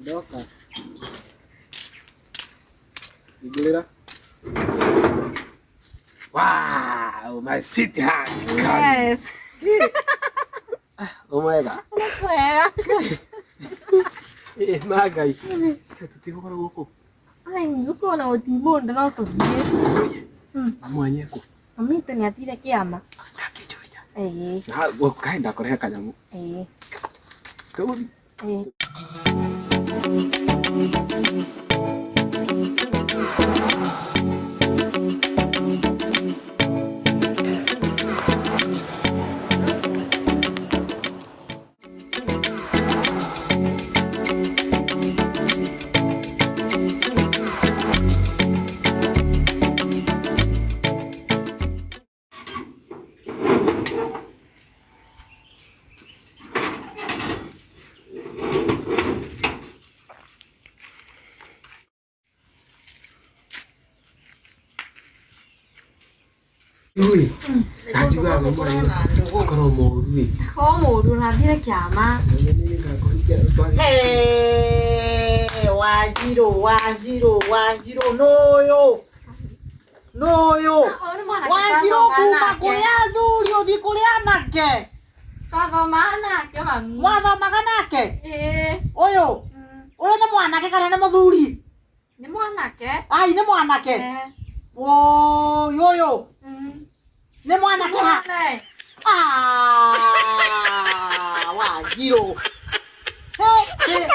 Ndoka. Hingũrĩra. Wow, my sweetheart. Yes. Ũmwega. Wega. Ĩ ma Ngai. Tũtigũkorwo gũkũ. Ai, gũkorwo na gũtimũnda no tũthiĩ. Mamwanye kũ? Mami witũ nĩ athire kĩama. Ndakĩnjũria. Ĩĩ. Na kaĩ ndakũrehe kanyamũ. Ĩĩ. Tũgũthiĩ. Ĩĩ. Ui, ndajiguaga mami akorwo mũru ĩ. Korwo mũru na athire kĩama. Hey, Wanjirũ, Wanjirũ, Wanjirũ, nũyũ nũyũ Ũyũ nĩ mwanake Wanjirũ twathomaga kuma nake. kũrĩ athuri ũthiĩ kũrĩ anake. Twathomaga nake mami. Mwathomaga nake? Ĩĩ. Ũyũ ũyũ nĩ mwanake kana nĩ mũthuri? Nĩ mwanake. Ai, nĩ mwanake. Eh. Wũi, ũyũ nĩ mwanake ha? Mwana. Ah, Wanjirũ. Hey, hey.